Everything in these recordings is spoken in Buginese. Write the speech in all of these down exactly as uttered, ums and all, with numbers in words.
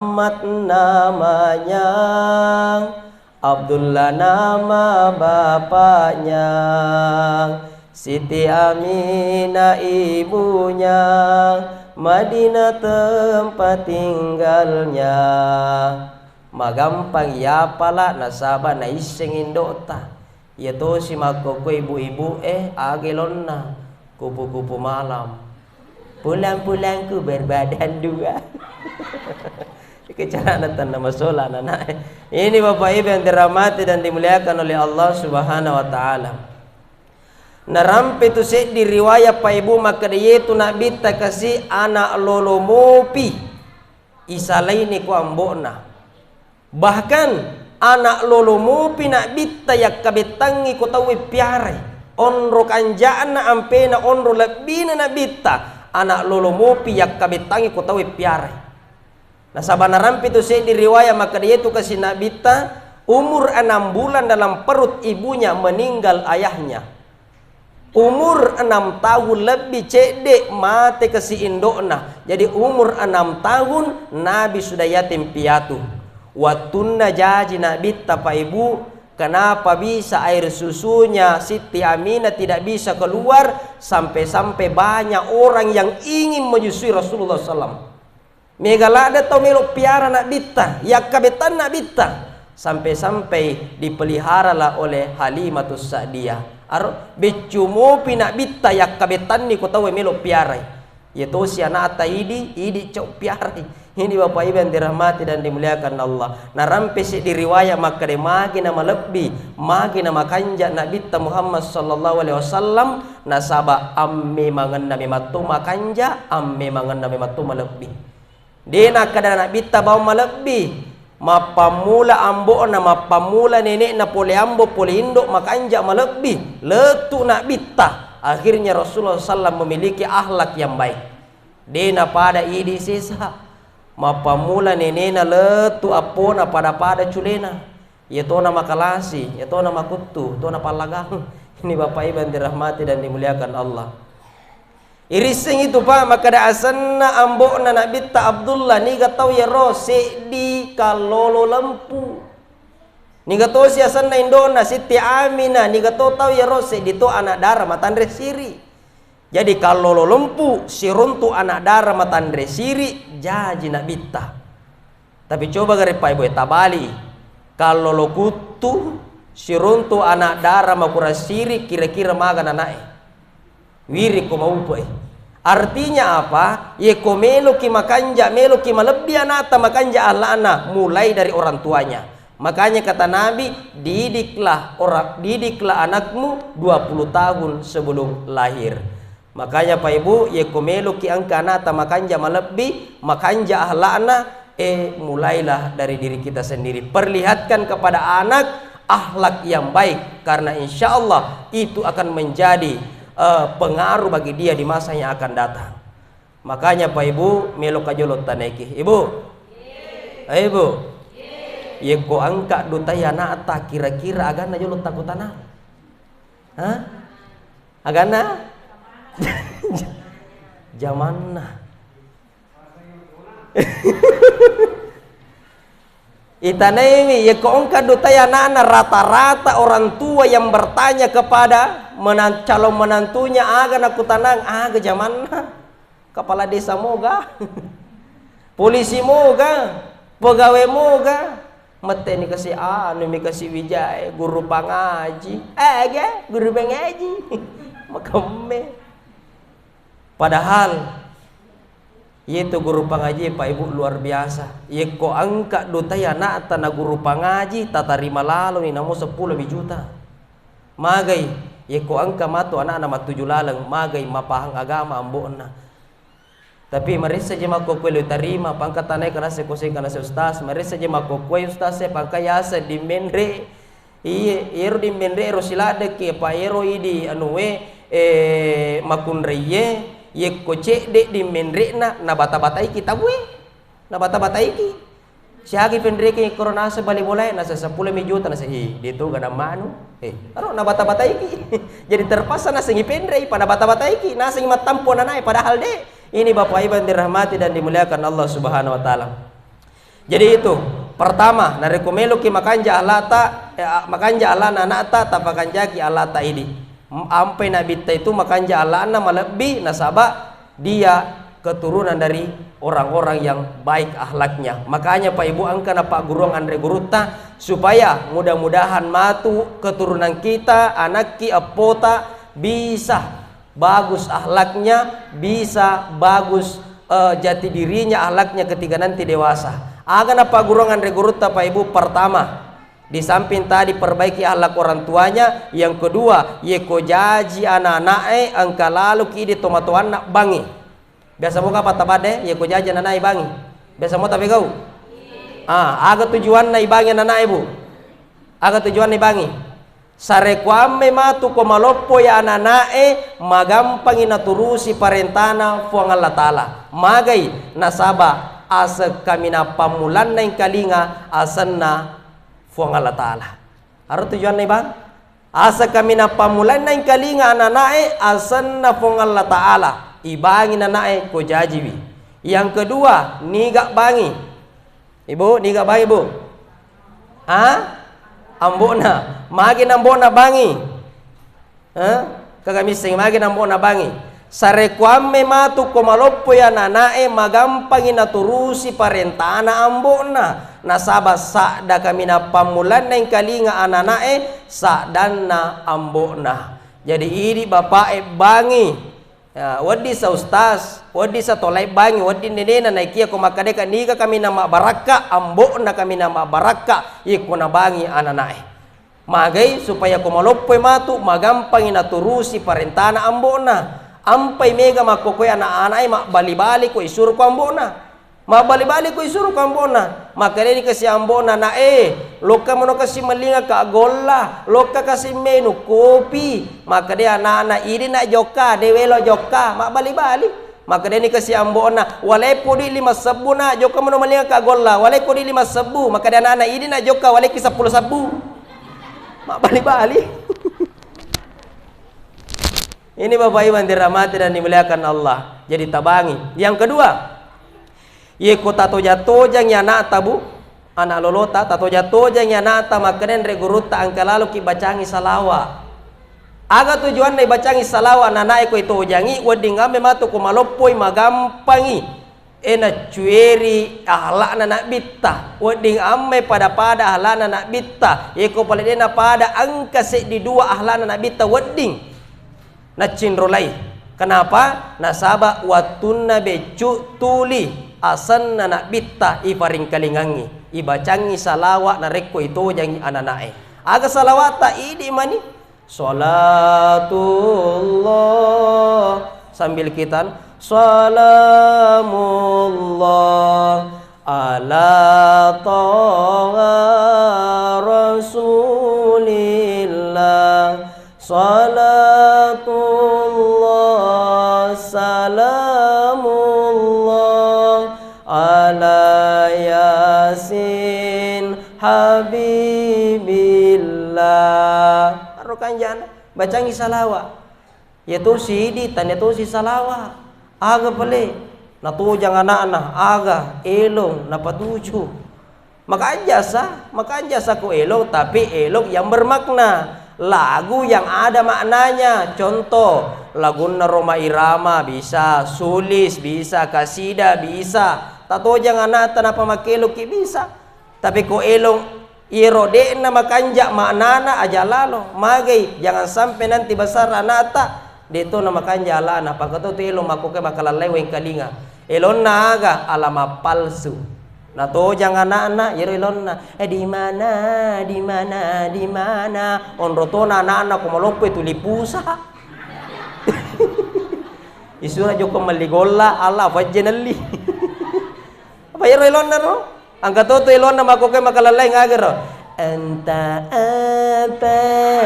Muhammad namanya, Abdullah nama bapaknya, Siti Aminah ibunya, Madinah tempat tinggalnya. Magampang iyapala nasaba naisseng indo'ta. Iya tosi makkokkoe ibu-ibu e, aga elonna, kupu-kupu malam. Pulang-pulangku berbadan dua. Iké carana tenna masola anak-anak e. Ini Bapak Ibu yang dirahmati dan dimuliakan oleh Allah Subhanahu wa Ta'ala. Narampe tu seddi riwayat, Pak Ibu, makkeda iyetu Nabitta kasi anak lolo mopi isalaini ko ambo'na. Bahkan anak lolo mopi Nabitta yakkabettangngi ko tauwe piarai. Onro kanja'na ampena onro lebbina Nabitta, anak lolo mopi yakkabettangngi ko tauwe piarai. Nasaba narampe tu seddi riwayat makkeda iyetu kasi Nabitta, umur enam bulan dalam perut ibunya meninggal ayahnya. Umur enam tahun lebbi cedde mate kasi indo'na. Jadi umur enam tahun Nabi sudah yatim piatu. Wattunna jaji Nabitta, Pak Ibu, kenapa bisa air susunya Siti Aminah tidak bisa keluar, sampai-sampai banyak orang yang ingin menyusui Rasulullah sallam. Mega ladde tau melo piara Nabitta, yakkabettanna Nabitta, sampai-sampai dipeliharalah oleh Halimatus Sa'diyah. Aro, beccu mopi Nabitta yakkabettanni ko tauwe melo piarai. Iya tosi ana'ta idi, idi cau piarai. Ini Bapak Ibu yang dirahmati dan dimuliakan Allah. Narampe seddi riwayat makkeda magi na malebbi, magi na makanja Nabitta Muhammad sallallahu alaihi wasallam, nasaba ammemangenna mematto makanja, ammemangenna mematto malebbi. De nakkeda Nabitta bawang malebbi, mappammula ambo'na, mappammula nene'na, pole ambo, pole indo, makanja malebbi, lettu Nabitta. Akhirnya Rasulullah sallam memiliki akhlak yang baik. De napada idi sesa, mappammula nenena lettu appona pada-pada culena. Iya tona makalasi, iya tona makuttu, tona pallagang. Ini Bapak Ibu yang dirahmati dan dimuliakan Allah. Irisseng itu, Pak, makkeda asenna ambo'na Nabitta Abdullah, niga tau iyaro seddi kallolo lempu. Niga tosi asenna indo'na Siti Aminah, niga to tau iyaro seddi to anak dara matanre siri. Jadi kallolo lempu siruntu anak dara matanre siri jaji Nabitta. Tapi coba gare Pak Ibu e, tabali. Kallolo kuttu siruntu anak dara makurang siri, kira-kira maga nanae. Wiri ko maupe e. Artinya apa? Yeko meloki makanja, meloki malebbi anakta makanja ahlakna, mulai dari orang tuanya. Makanya kata Nabi, didiklah orang, didiklah anakmu dua puluh tahun sebelum lahir. Makanya, Pak Ibu, yeko meloki engka anakta makanja malebbi, makanja ahlakna, eh, mulailah dari diri kita sendiri. Perlihatkan kepada anak akhlak yang baik, karena insya Allah itu akan menjadi, eh, pengaruh bagi dia di masa yang akan datang. Makanya, Pak Ibu, meloka jolo tanaiki. Ibu? Eh, Ibu? Yeko engka dutai anakta, kira-kira aganna jolo takutanang? Hah? Aganna? Jamanna. Itanaimi, yeko engka dutai anakna, rata-rata orang tua yang bertanya kepada menan-, calon menantunya, aga nakutanang, aga jamanna. Kepala desa moga, polisi moga, pegawai moga, metteni kasi anu mi kasi wijae, guru pangaji. Eh, ge, guru pangaji. Makemme. Padahal, yetu guru pangaji, Pak Ibu, luar biasa. Yekko engka dutai anakta na guru pangaji, tatarima laloni namo seppulo mi juta. Magai, yekko engka matu anakna mattuju laleng, magai mapahang agama ambo'na. Tapi maressaji makkokkoe lo tarima, pangka tanae kanase koseng kanase ustaz, maressaji makkokkoe ustaz e, pangka yaseng dimmenre. Iye, iyero dimmenre ero siladdeki, apa ero idi anue, eh, makunraiye, yekko cedde dimmenre'na, nabata-bataiki tabue, nabata-bataiki. Siagi penreke korona sebali bolae, nasa seppulo mi juta, nasa, "Hi, de tu gadang manu." Eh, aro nabata-bataiki. Jadi terpaksa nasengi penrei, pada bata-bataiki, nasengi mattampo nanae, padahal de. Ini Bapak Ibu yang dirahmati dan dimuliakan Allah Subhanahu wa Ta'ala. Jadi itu, pertama, narekko meloki makanja alata, eh, a-, makanja alana anakta, tapakanjaki alata idi. M-, ampai nabitta itu makanja alana malebbi, nasaba dia keturunan dari orang-orang yang baik akhlaknya. Makanya, Pak Ibu, engka napagguruang anre gurutta, supaya mudah-mudahan matu keturunan kita, anakki, eppota, bisa bagus akhlaknya, bisa bagus, eh, jati dirinya, akhlaknya ketika nanti dewasa. Aga napagguruang anre gurutta, Pak Ibu? Pertama, di samping tadi perbaiki akhlak orang tuanya, yang kedua, yeko jaji anak-anak'e, engka laloki idi tomatoanna bangi. Biasa moka apa tabade, yeko jaji anak-anak'e bangi? Biasa mo tapegau? Ah, aga tujuanna ibangi anak-anak'e, Bu? Aga tujuanna ibangi? Sarekkuamme matu ko maloppo ya anak-anak'e, magampangi naturusi parentana Fuang Allah Ta'ala. Magai? Nasaba aseng kaminang pammulanna engkalinga asenna Fuang Allah Ta'ala. Aro tujuanna, Bang? Aseng kaminang pammulanna engkalinga anak-anak'e asenna Fuang Allah Ta'ala. Ibangi anak-anak'e ko jajiwi. Yang kedua, niga bangi? Ibu, niga bangi, Bu? Ha? Ambo'na. Magi nambo'na bangi? Ha? Kaga misseng magi nambo'na bangi? Sarekkuamme matu ko maloppo ya anak-anak'e, magampangi naturusi parentana ambo'na. Nasaba sadda kaminang pammulanna engkalinga anak-anak'e, saddanna ambo'na. Jadi idi bapa'e bangi. Ya, wedding sa ustaz, wedding sa tolai bangi, wedding nenena, naikia ko makkadeka niga kaminang mabbarakka, ambo'na kaminang mabbarakka, iko nabangi anak-anak'e. Magai? Supaya ko maloppoi matu, magampangi naturusi parentana ambo'na. Ampai mega makkokoe anak-anak'e mabbali-bali ko isuro ko ambo'na. Mabbali-bali ko isuro ko ambo'na. Makkedani kasi ambo'na, "Nak e, lokka mono kasi mellinga ka golla, lokka kasi menu kopi." Makkeda anakna, "Idi nak jokka, de welo jokka." Mabbali-bali. Makkedani kasi ambo'na, "Walai podi lima sebbu nak, jokka mono mellinga ka golla, walai podi lima sebbu." Makkeda anakna, "Idi nak jokka, walaiki seppulo sebbu." Mabbali-bali. Ini Bapak Ibu yang dirahmati dan dimuliakan Allah. Jadi tabangi. Yang kedua, yeko tatojang-tojangi anakta, Bu, anak lolota, tatojang-tojangi anakta, makkeda anre gurutta engka laloki bacangi salawa. Aga tujuanna ibacangi salawa, nanae ko itojangi, wedding amme matu ko maloppoi, magampangi. E, naccueri ahlakna nabbitta, wedding amme pada-pada ahlakna nabbitta. Yeko pale de napada, engka seddi dua ahlakna nabbitta wedding naccinrolai. Kenapa? Nasaba wattunna beccu tuli asenna nabbitta iparingkalingangngi, ibacangngi salawa narekko itojangngi ananae. Aga salawatta? Idi mani. Salatullah. Sambil kita, salamullah ala taha rasulillah. Salatullah, salamullah ala yasin habibillah. Aro kanjana, bacangi salawa. Iya tosi idi, tania tosi salawa. Aga pale? Natojang anakna, aga? Elong, napatuju. Makanja sa, makanja sa ko elong, tapi elong yang bermakna. Lagu yang ada maknanya. Contoh, lagunna Rhoma Irama bisa, Sulis bisa, Kasida bisa. Tatojang anakta napa makkelokki bisa. Tapi ko elong, iyero de'na makanja maknana, aja lalo. Magai? Jangan sampai nanti besar anakta, de to na makanja alana. Pakato tu elong makkoke makalallai wengkalinga. Elonna aga? Alama palsu. Natojang anakna, iyero elonna. Eh, di mana, di mana, di mana? Onro tona anakna ko maloppo tuli pusa. Isura jokko melli golla, Allah fajje nelli. Apa iyero elonna ro? Angka to tu elonna makkoke makalallai ngagero. Entah apa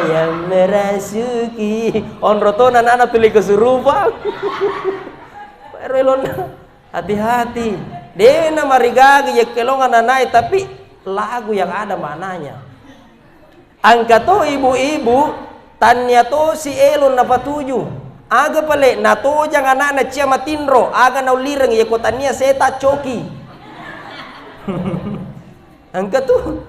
yang merasuki. Onro to na nana tuli kesurupan. Ero elonna. Hati-hati. Dena marigagi yekkelonga nanae, tapi lagu yang ada maknanya. Angka to ibu-ibu, tania tosi elong napatuju. Aga pale? Natojang anakna cia matinro, aga naulireng, yeko tania seta coki. Engka tu.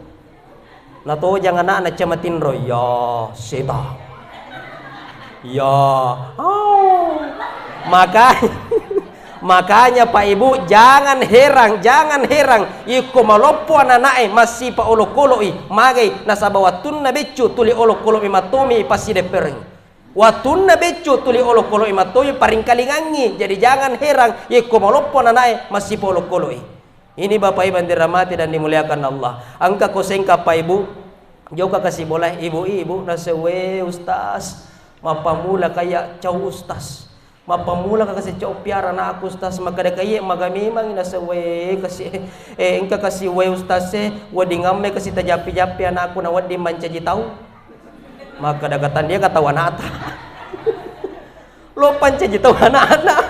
Natojang ana'na camatinro, ya seta. Ya, oh. Maka, makanya Pak Ibu, jangan herang, jangan herang. Iko maloppo anana'e massipa olokolo'i, magai nasaba wattunna beccu tuli olokolo'i mattomi passideppereng. Wattunna beccu tuli olokolo'i mattomi paringkalingangngi. Jadi jangan herang, iko maloppo anana'e massipa olokolo'i. Ini Bapak Ibu yang dirahmati dan dimuliakan Allah. Engka ko sengka Pak Ibu, jokka kasi bola, ibu-ibu nasewwe ustaz. Mappamula kaya cau ustaz. Mappamula ka kasi cau piara anakku ustaz. Makkeda kaiye maga memang nasewwe kasi, eh, engka kasi we ustaz e, wedding amme kasi tajappi-jappi anakku na wedding mancaji tau. Makkeda katang dia ka tau anakta. Lo pancaji tau anak-anak.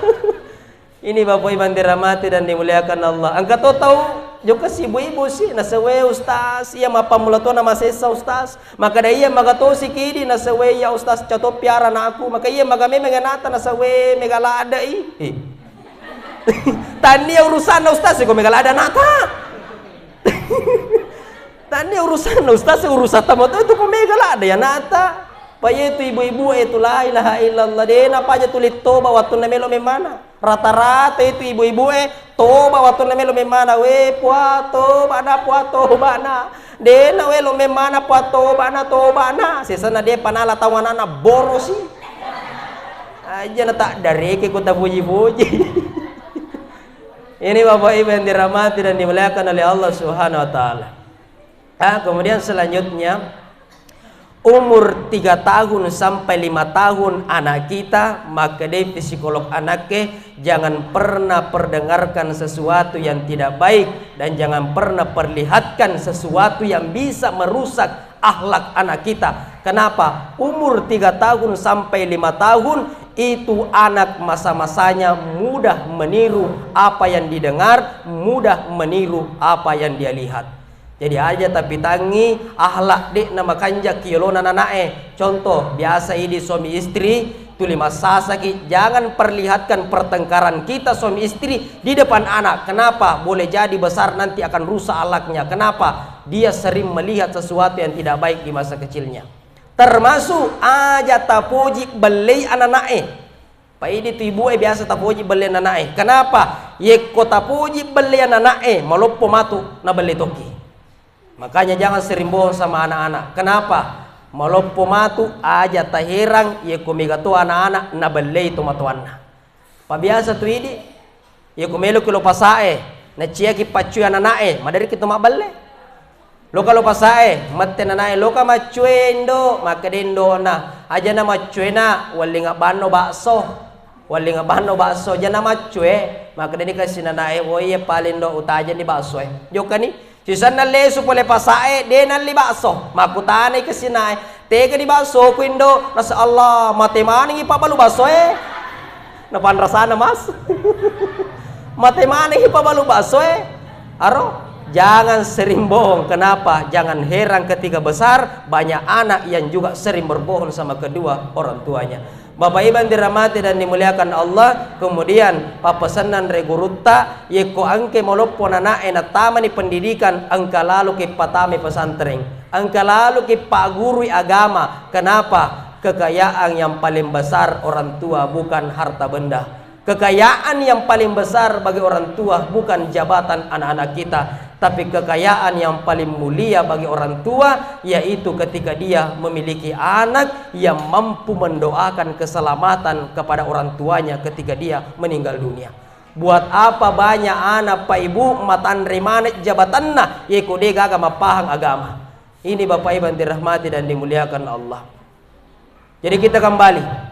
Ini Bapak Ibu yang dirahmati dan dimuliakan Allah. Engka to tau jokka si ibu-ibu si, nasewwe ustaz, iya mappammula tona masessa ustaz. Makkeda iya maga to si kidi, nasewwe iya ustaz, cau to piara anakku. Maka iya maga memang anakta, nasewwe mega ladde i. Eh. Tania urusanna ustaz, ko mega ladde anakta. Tania urusanna ustaz, urusatta mato itu ko mega ladde anakta. Pa iya tu ibu-ibu e tu la ilaha illallah, de napaja tuli toba wattunna melo memana. Rata-rata itu ibu-ibu e toba wattunna melo memana, we pua toba na, pua toba na. De na welo memana pua toba na, toba na. Sesana de panala tau anana borosi. Aja na tak dareke ko tapuji-puji. Ini Bapak Ibu yang dirahmati dan dimuliakan oleh Allah Subhanahu wa Ta'ala. Ah, kemudian selanjutnya, umur tiga tahun sampai lima tahun anak kita, makkedai psikolog anakke, jangan pernah perdengarkan sesuatu yang tidak baik dan jangan pernah perlihatkan sesuatu yang bisa merusak akhlak anak kita. Kenapa? Umur tiga tahun sampai lima tahun itu anak masa-masanya mudah meniru apa yang didengar, mudah meniru apa yang dia lihat. Jadi aja tapitangngi akhlak de'na makanjak ki yolona nana'e. Contoh, biasa idi suami istri tuli massasaki, jangan perlihatkan pertengkaran kita suami istri di depan anak. Kenapa? Boleh jadi besar nanti akan rusak akhlaknya. Kenapa? Dia sering melihat sesuatu yang tidak baik di masa kecilnya. Termasuk aja tapoji bellei anana'e. Pa idi tu ibu e biasa tapoji belle anana'e. Kenapa? Yekko tapoji belle anana'e, maloppo matu na belle toki. Makanya jangan sering bohong sama anak-anak. Kenapa? Maloppo matu aja taherang yekko mega to anak-anak na bellei tomatoanna. Pa biasa tu idi, yekko meloki lo pasae, naciaki paccue anana'e, maderiki to mabbelle. Loka lo pasae, mette nanae, loka maccue indo, makkeda indo'na, aja na maccue na, wellinga banno bakso. Wellinga banno bakso, aja na maccue, makkeda ni kasi nanae, oh iya paling do utajani bakso e. Jokkani, sisenna lesu pole pasae, de nalli bakso. Makkutanai kasi nae, tega di bakso ku indo, nasa Allah, mate manengi pabbalu bakso e. Napanrasana mas. Mate manengi pabbalu bakso e. Aro, jangan sering bohong. Kenapa? Jangan heran ketika besar banyak anak yang juga sering berbohong sama kedua orang tuanya. Bapak Ibu yang dirahmati dan dimuliakan Allah, kemudian pappesennan ri gurutta, yekko engke maloppo nana'e natamani pendidikan, engka laloki patamai pesantren, engka laloki paggurui agama. Kenapa? Kekayaan yang paling besar orang tua bukan harta benda. Kekayaan yang paling besar bagi orang tua bukan jabatan anak-anak kita, tapi kekayaan yang paling mulia bagi orang tua yaitu ketika dia memiliki anak yang mampu mendoakan keselamatan kepada orang tuanya ketika dia meninggal dunia. Buat apa banyak anak, Pak Ibu, matanre maneng jabatanna, yeko de gaga mappahang agama. Ini Bapak Ibu yang dirahmati dan dimuliakan Allah. Jadi kita kembali.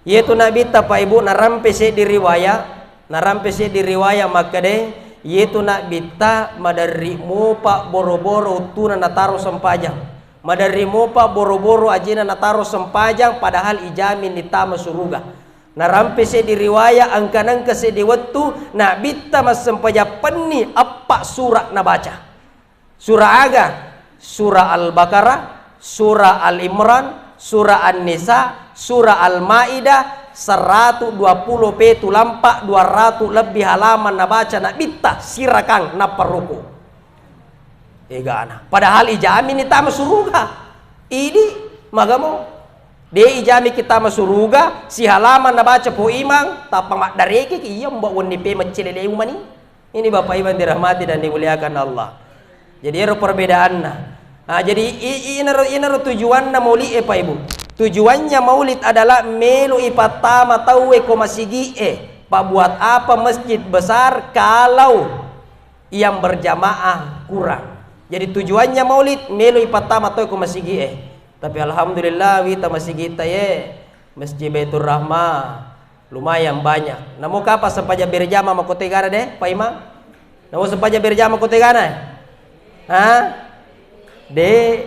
Iyetu Nabitta, Pak Ibu, narampe seddi riwaya, narampe seddi riwaya makkeda, iyetu Nabitta maderri mopa boro-boro uttuna nataro sempajang. Maderri mopa boro-boro ajena nataro sempajang, padahal ijamin ditama suruga. Narampe seddi riwaya, engka nengka seddi wettu Nabitta massempajang penni eppa sura nabaca. Sura aga? Sura Al-Baqarah, Sura Al-Imran, Sura An-Nisa, Sura Al-Maidah, seratu dua pulo petu lampa dua ratu lebbi halaman nabaca Nabitta sirakang nappa ruku. Egana. Padahal ijami ni tama suruga. Idi magamo. De ijami ki tama suruga, sihalaman nabaca po imang, tappa maddareke ki iya mba wenni pe meccele leu mani. Ini Bapak Ibu yang dirahmati dan dimuliakan Allah. Jadi ero perbedaanna. Nah, jadi i- i- inaro, inaro tujuanna maulid e Pak Ibu. Tujuannya maulid adalah melo ipattama tauwe ko masigi e. Pak, buat apa masjid besar kalau yang berjamaah kurang? Jadi tujuannya maulid melo ipattama tauwe ko masigi e. Tapi alhamdulillah wita masigi ta ye Masjid Baitur Rahmah lumayan banyak. Namo kapang sempajang berjamaah makkotegana de, Pak Imam? Namo sempajang berjamaah makkotegana? Ha? De.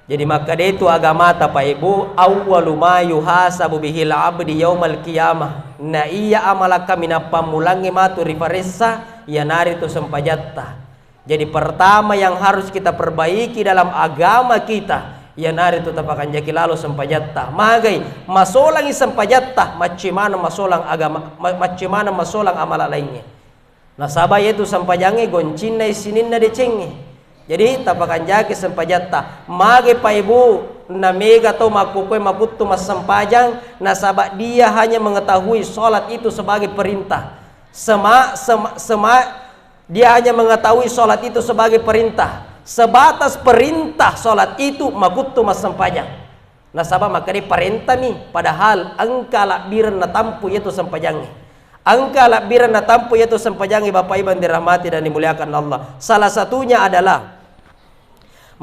Jadi makkeda itu agamata Pak Ibu, awwalu ma yuhasabu bihil abdi yaumal qiyamah. Na iya amalakka minappa mulangngi matu rifaressa, iyanaritu sempajatta. Jadi pertama yang harus kita perbaiki dalam agama kita, iyanaritu tapakanjaki lalo sempajatta. Magai, masolangi sempajatta, macci maneng masolang agama, ma- macci maneng masolang amala laingnge. Nasaba iyatu sempajangnge goncinna sininna decengnge. Jadi tapakanjaki sempajatta. Magai Pak Ibu, na mega tau makkukue makuttu massempajang, nasaba dia hanya mengetahui sholat itu sebagai perintah. Sema, sema, sema, Dia hanya mengetahui sholat itu sebagai perintah. Sebatas perintah sholat itu makuttu massempajang. Nasaba makkeda parentami, padahal engka labbireng natampu iyatu sempajangnge. Engka labbireng natampu iyatu sempajangnge, Bapak Ibu yang dirahmati dan dimuliakan Allah. Salah satunya adalah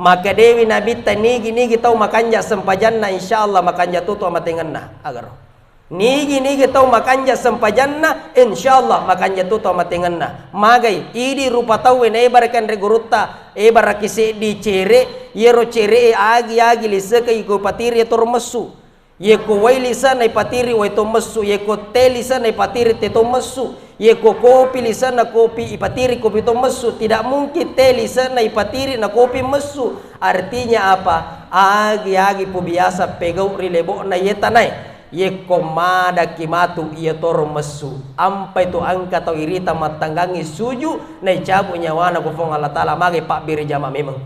makkedewi Nabitta, nigi-nigi tau makanja sempajanna, insya Allah makanja tutu amatengenna. Agaro. Nigi-nigi tau makanja sempajanna, insya Allah makanja tutu amatengenna. Magai, idi rupa tauwe naebaraki anre gurutta, ebaraki seddi cere, iyaro cere e agi-agi liseke iko ipatiri toro messu. Yeko wai lisena ipatiri wai to messu, yeko te lisena ipatiri te to messu, yeko kopi lisena kopi ipatiri kopi to messu. Tidak mungkin te lisena ipatiri na kopi messu. Artinya apa? Agi-agi pu biasa pegau ri lebo'na iye tanae. Yekko madakki matu iya toro messu, ampai tu engka tau irita mattanggangngi suju, naicabu nyawana ku Puang Allah Ta'ala, magai pabbiri jama memeng.